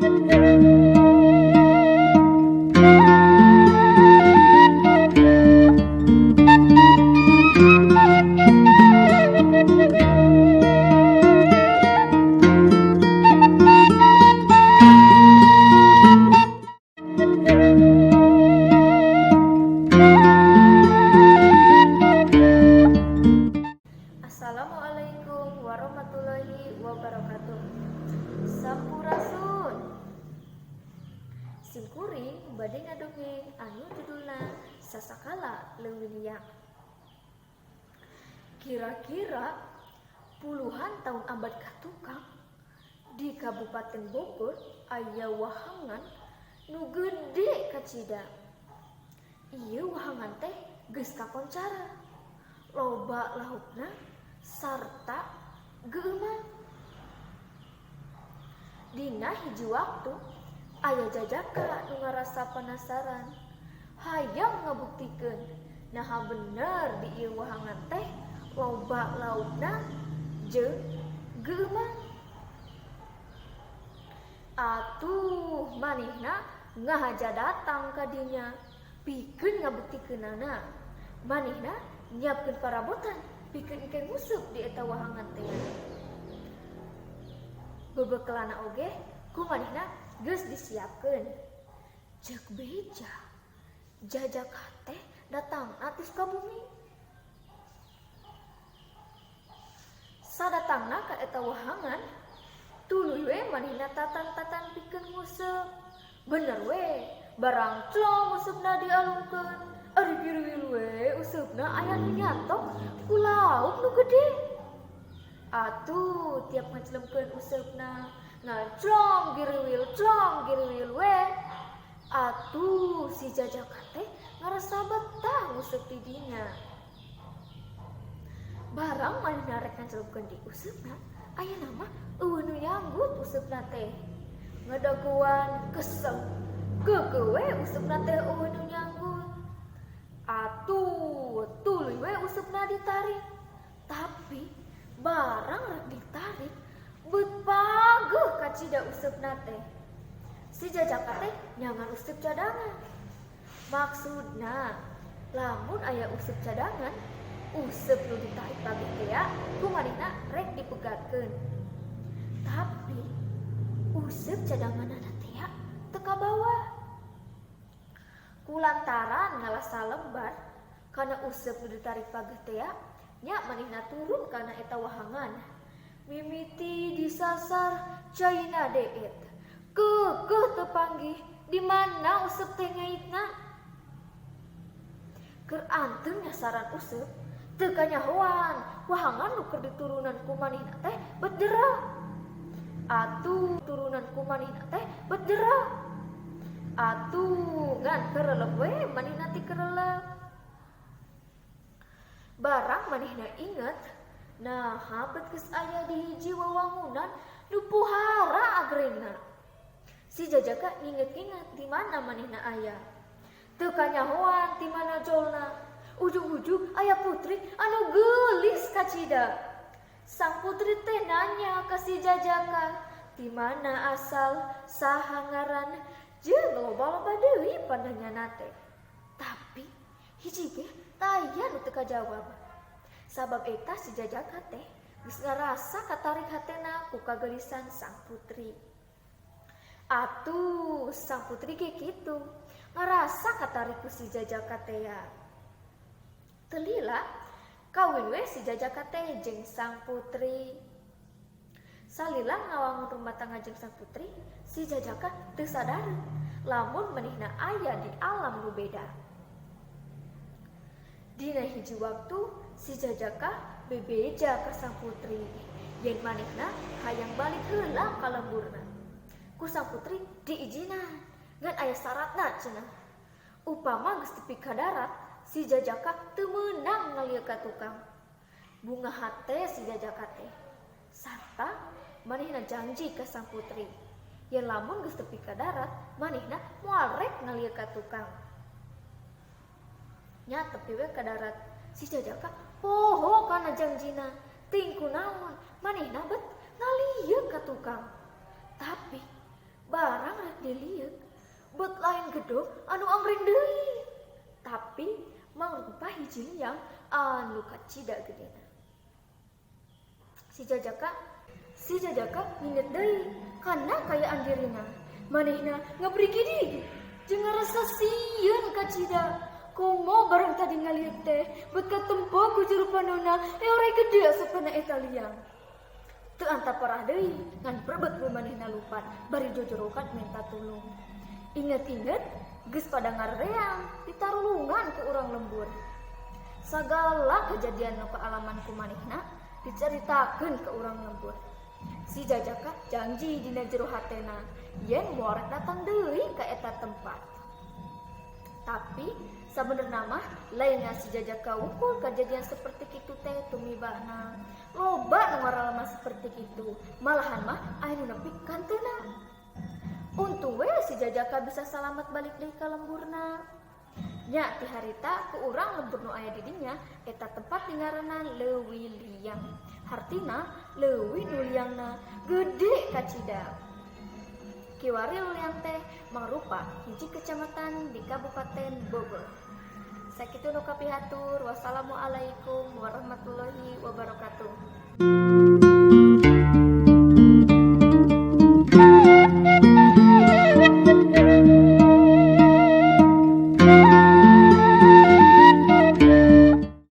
Assalamualaikum warahmatullahi wabarakatuh. Sampurasun. Simkuring bade ngadongeng anu judulna Sasakala Leuwih Liang. Kira-kira puluhan tahun abad katukang di Kabupaten Bogor aya wahangan nu gede kacida. Ieu wahangan teh geus kakoncara. Loba laukna sarta geumeang. Dina hiji waktu aya jajaka nu ngarasa penasaran, hayang ngabuktikeun naha bener di ieu wahangan teh loba laukna jeung geumeang. Atuh manehna ngahaja datang ka dinya pikeun ngabuktikeunana. Manehna nyiapkeun parabotan pikeun engke nguseup di eta wahangan teh. Bebekelana oge ku manehna geus disiapkeun. Ceuk beja, jajaka teh datangna ti Sukabumi. Sadatangna ka eta wahangan, tuluy we manehna tatan-tatan pikeun nguseup. Bener we, barang clong usupna dialungkeun. Ari giriwil we usupna aya nu nyatok ku lauk nu gede. Atuh tiap ngacelemkeun usupna, ngaclong giriwil clong giriwil we. Atuh si jajaka teh ngarasa betah nguseup di dinya. Barang manehna rek ngacelemkeun di usupna, aya mah euweuh nu nyanggut usupna teh. Ngedagoan kesem, keukeuh we usupna teh euweuh nu nyanggut. Atuh tuluy we usupna ditarik. Tapi barang rek ditarik, beut pageuh kacida usupna teh. Si jajaka teh nyangan usup cadangan. Maksudna, lamun aya usup cadangan, useup nu ditarik pageuh teh ya, ku manehna rek dipegatkeun. Tapi useup cadanganana teh ya teu kabawa. Kulantaran ngalah salembar kana useup nu ditarik pageuh teh ya, nya manehna turun kana eta wahangan. Mimiti disasar caina deet. Keukeuh teu panggih di mana useup teh ngaitna. Keur anteng nyasaran useup, teu kanyahoan wahangan nu keur diturunan ku manehna teh bet jero. Atuh turunan ku manehna teh bet jero. Atuh ngan kerelep we manehna ti kerelep. Barang manehna inget, naha bet geus aya di hiji wawangunan nu puhara agrengna. Si jajaka nginget-nginget di mana manehna aya. Teu kanyahoan ti mana jolna. Ujug-ujug aya putri anu geulis kacida. Sang putri teh nanya ka si jajaka, ti mana asal, saha ngaran, jeung loba-loba deui pananyana teh. Tapi hiji ge taya nu teu kajawab. Sabab eta si jajaka teh geus ngarasa katarik hatena ku kageulisan sang putri. Atuh sang putri ge kitu, ngarasa katarik ku si jajaka teh ya. Teu lila kawin we si jajaka teh jeung sang putri. Salila ngawangun rumah tangga jeung sang putri, si jajaka teu sadareun lamun manehna aya di alam nu beda. Dina hiji waktu si jajaka bebeja ka sang putri yen manehna hayang balik heula ka lemburna. Ku sang putri diijinan, ngan aya syaratna cenah. Upama geus tepi ka darat, si jajaka teu meunang ngalieu ka tukang. Bunga hate si jajaka teh. Sarta manehna janji ka sang putri yen lamun geus tepi ka darat, manehna moal rek ngalieu ka tukang. Nya tepi we ka darat, si jajaka poho kana janjina. Ting kunaon manehna bet ngalieu ka tukang. Tapi barang Diliek bet lain gedog anu angreng deui, tapi mangrupa hiji liang anu kacida gedena. Si jajaka nginget deui kana kaayaan dirina. Manehna ngabrigidig jeung ngarasa sieun kacida. Komo barang tadi ngaliuk teh bet katempo ku jero panona eore gede asup kana eta liang. Teu antap parah deui, ngan prebet we manehna lupat bari jojorokan minta tulung. Inget-inget geus pada ngarereang ditarulungan ku urang lembur. Sagala kejadian nu kaalaman ku manehna dicaritakeun ke urang lembur. Si jajaka janji dina jero hatena yen moal rek datang deui ka eta tempat. Tapi sabenerna mah lain si jajaka wungkul kejadian seperti kitu teh tumibana. Loba nu ngaralama seperti kitu, malahan mah aya nu nepi kanteuna. Untung we si jajaka bisa salamet balik deui ka lemburna. Nya ti harita ku urang lembur nu aya di dinya eta tempat dingaranan Leuwi Liang. Hartina leuwi nu liangna gede kacida. Kiwari Leuwi teh mangrupa hiji kecamatan di Kabupaten Bogor. Sakitu nu kapihatur. Wassalamualaikum warahmatullahi wabarakatuh.